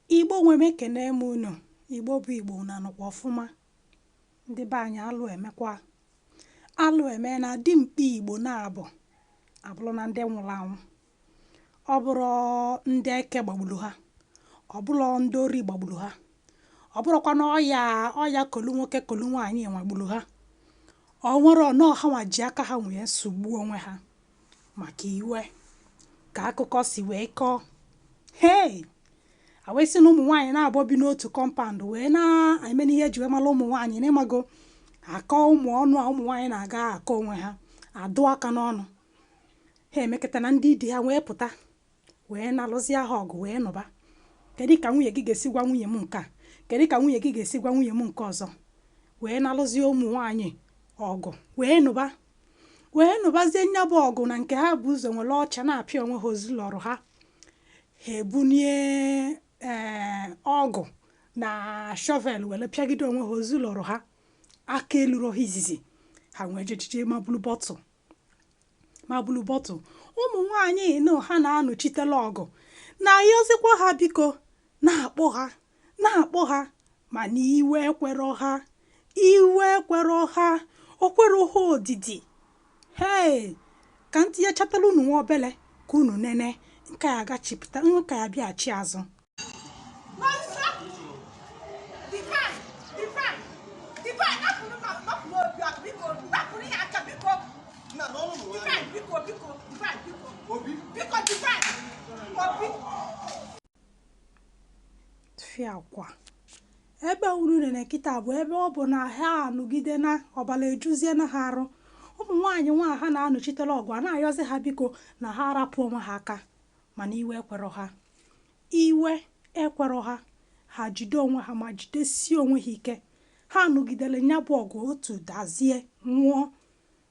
Igbo nwe m, ekene m unu. Igbo bụ Igbo, unu anọkwa ọfụma? Ndị be anyị, alụ emekwa, alụ eme na dimkpa Igbo naabọ abụrụ na ndị nwụrụ anwụ. Ọ bụrụ ndị eke gbagburu ha, ọ bụrụ ndị ori gbagburu ha, ọ bụrụkwa na ọya ọya kolu nwoke kolu nwaanyị nwagburu ha, ọ nwere ọnọọ ha nwa ji aka ha wee sugbuo onwe ha maka iwe. Ka akụkọ si wee kọọ, hei, a wee sị na ụmụ nwaanyị naabọ bi n'otu compound wee na-eme n'ihe eji wee mara ụmụ nwaanyị n'ịmago akọ ụmụ ọnụ a ụmụ nwaanyị na-aga akọ onwe ha, adụ aka n'ọnụ ha. Emekọta na ndị di ha wee pụta wee na-alụzi ha ọgụ wee nụba. Kedu ka nwunye gị ga-esi gwa nwunye m nke a? Kedu ka nwunye gị ga-esi gwa nwunye m nke ọzọ? Wee na-alụzi ụmụ nwaanyị ọgụ wee nụba, wee nụbazie nya bụ ọgụ. Na nke ha bụ ụzọ nwere ọcha na-apịa onwe ha ozulọrụ ha, ha ebunie ee ọgụ na shovel were pịagide onwe ha ozulọrụ ha. Aka eluro ha izizi, ha wee jejije mabulu bottle, mabulu bottle. Ụmụ nwaanyị nụ ha na-anọchitela ọgụ na-ayọzikwa ha, biko, na-akpọ ha, na-akpọ ha, mana iwe ekwero ha, iwe ekwero ha, o kwero ha odidi. Hei, ka m tinyechatala unu nwa obele ka unu nene nke a gachipụta nke a bịaghachi azụ. Nonso! Divine! Divine! Divine! Napụrụ m, napụrụ Obi aka, biko. Napụrụ ya aka, biko. Divine, biko, biko. Divine, biko. Biko, Divine! Obi! Fiakwa ebe unu nene kịta bụ ebe ọ bụ na ha anọgide na ọbara ejuzie na ha arụ. Ụmụ nwaanyị nwa ha na-anọchitere ọgụ a na-ayọzi ha, biko, na ha arapụ onwe ha aka, mana iwe ekwerọ ha, iwe ekwerọ ha. Ha jide onwe ha ma jidesie onwe ha ike. Ha nọgidere nya bụ ọgụ, otu dazie nwụọ,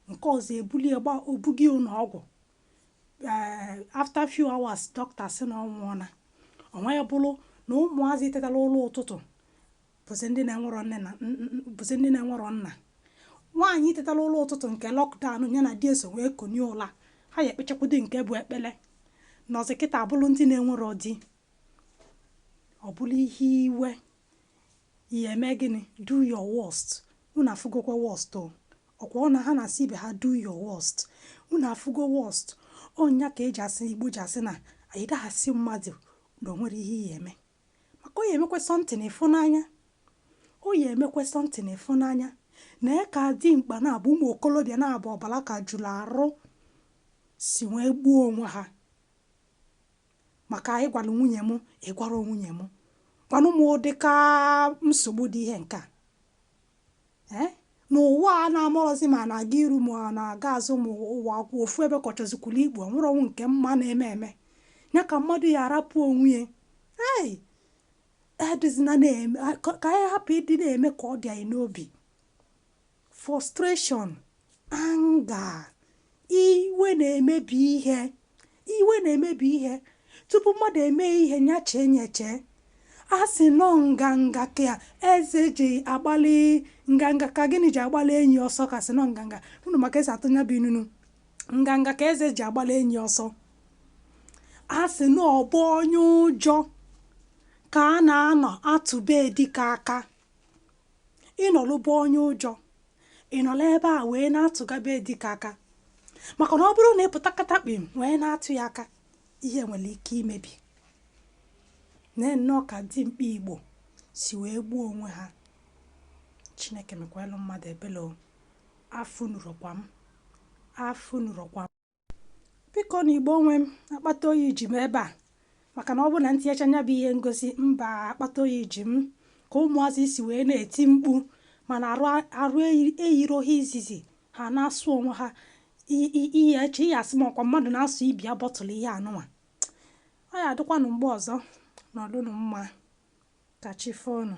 nke ọzọ ebulie gba obugi ụlọ ọgwụ. Ee, after few hours, dọkịta sị na ọ nwụọna. O wee bụrụ na ụmụazị tetara ụlọ ụtụtụ bụzi ndị na-enwerọ nne na bụzi ndị na-enwerọ nna. Nwaanyị tetara ụlọ ụtụtụ nke lockdown ya na di eso wee konie ụla, ha ya ekpechakwudo nke bụ ekpele nọzi kịta abụrụ ndị na-enwerọ di. Ọ bụrụ ihe iwe ihe eme gịnị? Do your worst. Unu afụgokwa worst o. Ọkwa ọ na ha na-asị ibe ha, "Do your worst." Unu afụgo worst. Ọnya ka eji asị, Igbo ji asị na anyị daghasị mmadụ na o nwere ihe ya eme, maka o ya emekwe something ịfụnanya, o ya emekwe something ịfụnanya na ka dimkpa na-abụ ụmụ okolobịa na-abụ ọbara ka jụrụ arụ si wee gbuo onwe ha maka anyị gwara nwunye m, ịgwara nwunye m, gwanụ m ụdịka nsogbu dị ihe nke a. Ee, n'ụwa a na-amọrọzi ma na-aga iru ma na-aga azụ, ma ụwa kwụ ofu ebe kọchọzikwuru ikpu onwere ọnwụ nke mma na-eme eme ya ka mmadụ ya arapụ onwe ya. Ei, edozina na-eme ka anyị hapụ ịdị na-eme ka ọ dị anyị n'obi. Frustration, anger, iwe na-emebi ihe, iwe na-emebi ihe. Tupu mmadụ eme ihe, nya chee nye chee. A sị nọ nganga ka eze ji agbalị nganga, ka gịnị ji agbalị enyi ọsọ, ka sị nọ nganga unu maka esi atụ nya bụ inunu. Nganga ka eze ji agbalị enyi ọsọ. A sị na ọbụ onye ụjọ ka a na-anọ atụbe dịka aka. Ịnọlụbụ onye ụjọ, ị nọrọ ebe a wee na-atụgabe dịka aka, maka na ọ bụrụ na ị pụta katakpim wee na-atụ ya aka, ihe nwere ike imebi. Nee nnọọ ka dimkpa Igbo si wee gbuo onwe ha. Chineke mekwalụ mmadụ ebele o. Afụ nurọkwa m, afụ nurọkwa m. Biko na Igbo onwe m, akpata oyi ji m ebe a, maka na ọ bụrụ na ntinyecha nya bụ ihe ngosi mba, akpata oyi ji m ka ụmụazị si wee na-eti mkpu, mana arụ eyiro ha izizi, ha na-asụ onwe ha ihe eche ihe asị m ọkwa mmadụ na-asụ ibi ya bottle. Ihe anụnwa ọ ya adịkwanụ mgbe ọzọ. Nọdụnụ mma, ka chi fọnụ.